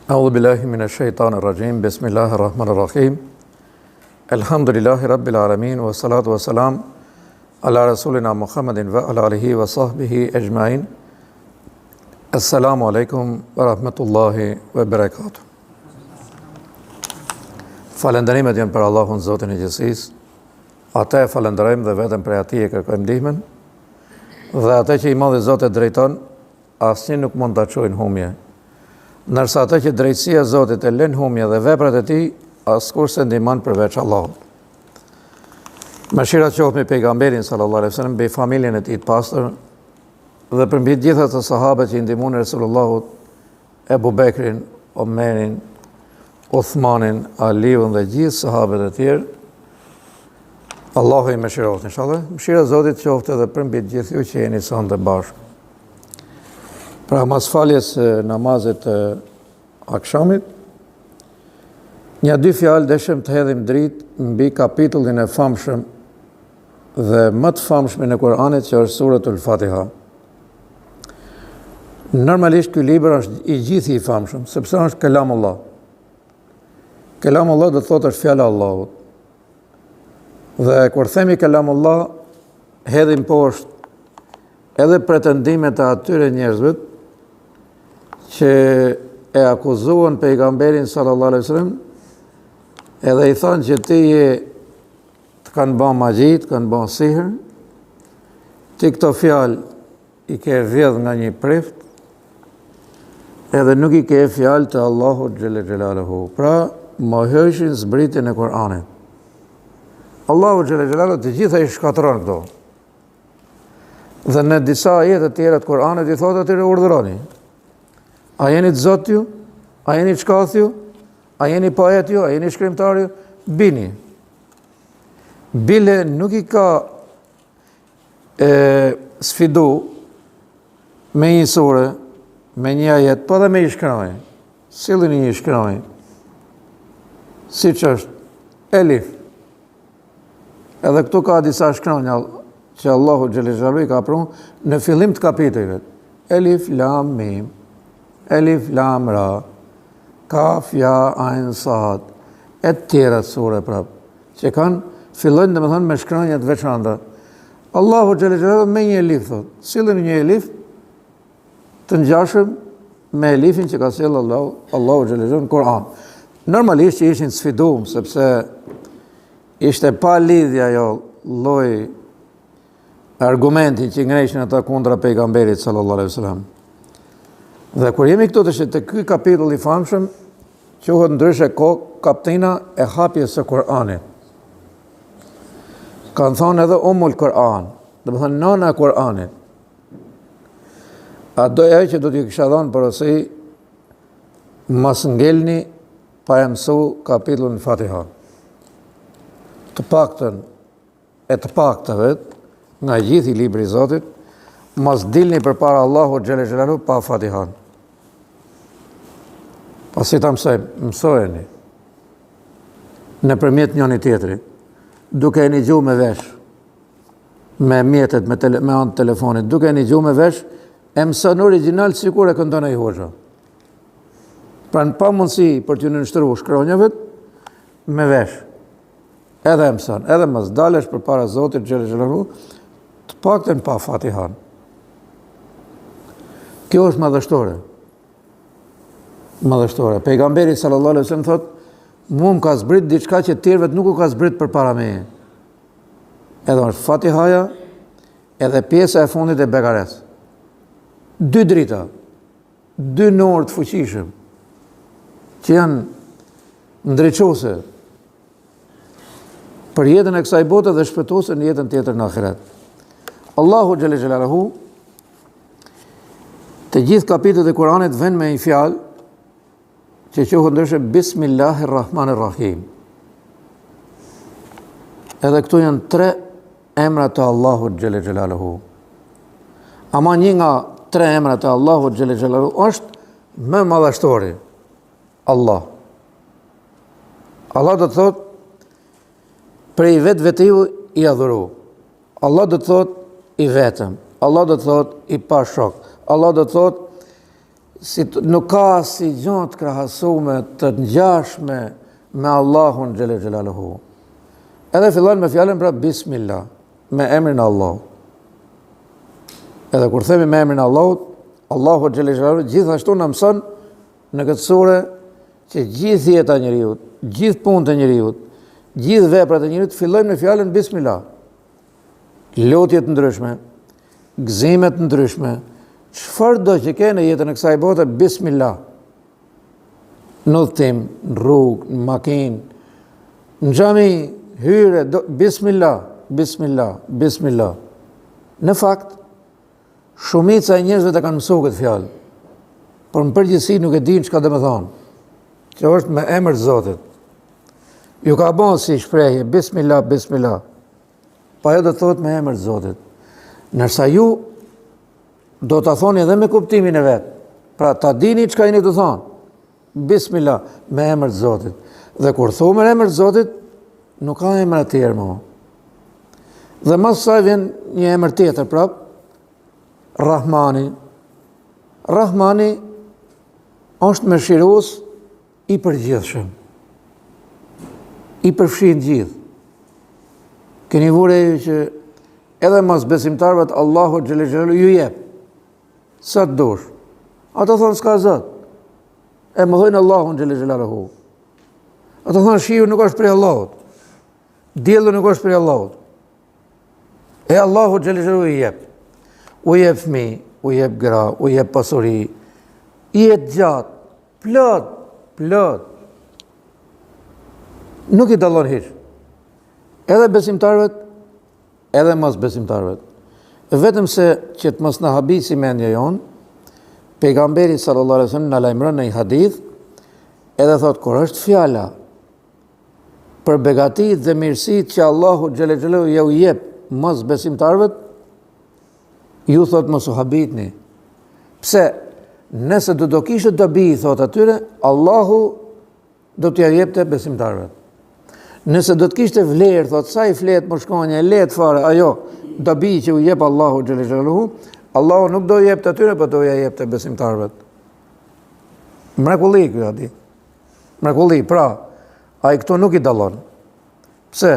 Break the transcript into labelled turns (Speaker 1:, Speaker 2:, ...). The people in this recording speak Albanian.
Speaker 1: Eudhu billahi mine shejtani rraxhim, bismillahi rahmani rahim, elhamdulillahi rabbil alemin, wa salatu wa salam, ala rasulina Muhammedin wa ala alihi wa sahbihi exhmain, Assalamu alaikum wa rahmetullahi wa barakatuh. Falënderimet janë për Allahun Zotin e gjithësisë, atë e falënderojmë dhe vetëm prej atij e kërkojmë ndihmën, dhe atë që i madhi Zot e drejton, Asnjë nuk mund ta çojë në humje. Ndërsa atë që drejtësia e Zotit e lën në humje dhe veprat e tij, askush s'e ndihmon përveç Allahut. Mëshira qoftë mbi pejgamberin sallallahu alaihi wasallam, mbi familjen e tij të pastër dhe përmbi të gjithë ata sahabët që i ndihmuan Resulullahut, Ebu Bekrin, Omerin, Uthmanin, Aliun dhe gjithë sahabët e tjerë. Allahu i mëshiroftë, inshallah. Mëshira e Zotit qoftë edhe përmbi të gjithë ju që jeni sonte bashkë. Pra mas faljes së namazit të akshamit, nja dy fjalë deshëm të hedhim dritë mbi kapitullin e famshëm dhe më të famshmin e Kur'anit që është Suratul Fatiha. Normalisht ky libër është i gjithi i famshëm, sepse është Kelamullah. Kelamullah do të thotë është fjala e Allahut. Dhe kur themi Kelamullah, hedhim poshtë edhe pretendimet e atyre njerëzve që e akuzuan pejgamberin sallallahu alaihi wasallam edhe i thanë që ti je Të kanë ba magji, të kanë ba sihr, ti këto fjalë i ke vjedh nga një prift, edhe nuk i ke fjalë të Allahut xhele xhelaluhu. Pra, mohojshin zbritjen e Kur'anit. Allahu xhele xhelaluhu të gjitha i shkatërron këto. Dhe në disa ajete të tjera të Kur'anit i thotë atyre urdhëroni. A jeni të zotë ju? A jeni të shkathët ju? A jeni poet ju? A jeni shkrimtar ju? Bini. Bile nuk i ka e, sfidu me një sure, me një ajet, po dhe me një shkronjë. Sillini një shkronjë. Siç është Elif. Edhe këtu ka disa shkronja që Allahu xhele xhelaluhu i ka pru në fillim të kapitujve. Elif, Lam, Mim, Elif, Lam, Ra, Kaf, Ja, Ajn, Sad, e të tjera sure prapë, që kanë, fillojnë domethënë me shkronja të veçanta. Allahu xhele xhelaluhu me një elif, thotë, sillini një elif të ngjashëm me elifin që ka sjellë Allahu, Allahu xhele xhelaluhu në Kur'an. Normalisht që ishin sfidum, sepse ishte pa lidhje ajo lloj argumentin që ngrejshin ata kundra pejgamberit sallallahu alaihi wasallam. Dhe kur jemi këtu tash te ky kapitull i famshëm, quhet ndryshe ko kaptina e hapjes së Kur'anit. Kanë thonë edhe Umul Kur'an, domethënë nana e Kur'anit. A do ajo që do t'ju kisha dhënë porosi, mos ngelni pa e mësu kapitullin Fatiha. Të paktën e të paktëve nga gjithi libri i Zotit, mos dilni përpara Allahut xhele xhelaluhu pa Fatihan. Po si ta mësojmë, mësojeni nëpërmjet njëni tjetrit, duke e nigju me vesh, me mjetet, me, tele, me anë të telefonit, duke e nigju me vesh, e mëson origjinal sikur e këndon ai hoxha. Pra në pamundësi për t'ju nënshtru shkronjave, me vesh. Edhe e mëson, edhe mos dalësh përpara Zotit xhele xhelaluhu, të paktën pa Fatihan. Kjo është madhështore. Madhështore. Pejgamberi sallallahu alaihi wasallam thotë, mua më ka zbrit diçka që tjerëve nuk u ka zbrit përpara meje. Edhe është Fatihaja, edhe pjesa e fundit e Bekares. Dy drita, dy nur të fuqishëm, që janë ndriçuese, për jetën e kësaj bote dhe shpëtuese në jetën tjetër në ahiret. Allahu xhele xhelaluhu të gjithë kapitujt e Kuranit vijnë me një fjalë që quhet ndryshe Bismillahirrahmanirrahim. Edhe këtu janë tre emra të Allahut xhele xhelaluhu. Ama një nga tre emra të Allahut xhele xhelaluhu është më madhështori. Allah. Allah do të thotë prej vetvetiu i adhuru. Allah do të thotë i vetëm. Allah do të thotë i pashok. Allah do të thotë Si nuk ka asnjë gjë të krahasume, të ngjashme me Allahun xhele xhelaluhu. Edhe fillon me fjalën pra bismillah, me emrin e Allahut. Edhe kur themi me emrin e Allahut, Allahu xhele xhelaluhu gjithashtu na mëson në këtë sure që gjithë jeta e njeriut, gjithë punët e njeriut, gjithë veprat e njeriut fillojnë me fjalën bismillah. Lutje të ndryshme, gëzime të ndryshme, çfarëdo që ke në jetën e kësaj bote, bismillah. Në udhëtim, në rrugë, në makinë, në xhami, hyre, do, bismillah, bismillah, bismillah. Në fakt, shumica e njerëzve e kanë mësu këtë fjalë, por në përgjithësi nuk e dinë çka do me thonë, që është me emër të Zotit. Ju ka bo si shprehje, bismillah, bismillah. Po ajo do të thotë me emër të Zotit. Ndërsa ju do ta thoni edhe me kuptimin e vet. Pra ta dini çka jeni tu thonë. Bismillah, me emër të Zotit. Dhe kur thu me emër të Zotit, nuk ka emra të tjerë më. Dhe mas saj vjen një emër tjetër prap, Rahmani. Rahmani është mëshirues I përgjithshëm. I përfshin gjithë. Keni vu re ju që edhe mosbesimtarëve Allahu xhele xhelaluhu ju jep. Sa të dush. Ata thonë s'ka Zot. E mohojnë Allahun xhele xhelaluhu. Ata thonë shiu nuk është prej Allahut. Dielli nuk është prej Allahut. E Allahu xhele xhelaluhu i jep. U jep fmi, u jep gra, u jep pasuri. Jetë gjatë, plot, plot. Nuk i dallon hiç. Edhe besimtarëve, edhe mosbesimtarëve. Vetëm se që të mos na habisi mendja jonë, pejgamberi sallallahu alaihi wasallam na lajmëron në një hadith, edhe thotë kur është fjala për begatitë dhe mirësitë që Allahu xhele xhelaluhu jau jep mosbesimtarëve, ju thotë mos u habitni. Pse? Nëse do do kishte dobi, thotë atyre, Allahu do t'ja jepte besimtarëve. Nëse do të kishte vlerë, thotë, sa i fletë mushkonja, e lehtë fare, ajo, dobi që u jep Allahu xhele xhelaluhu, Allahu nuk do jepte atyre, po do ja jepte besimtarëve. Mrekulli ky hadith. Mrekulli, pra, ai këtu nuk i dallon. Pse?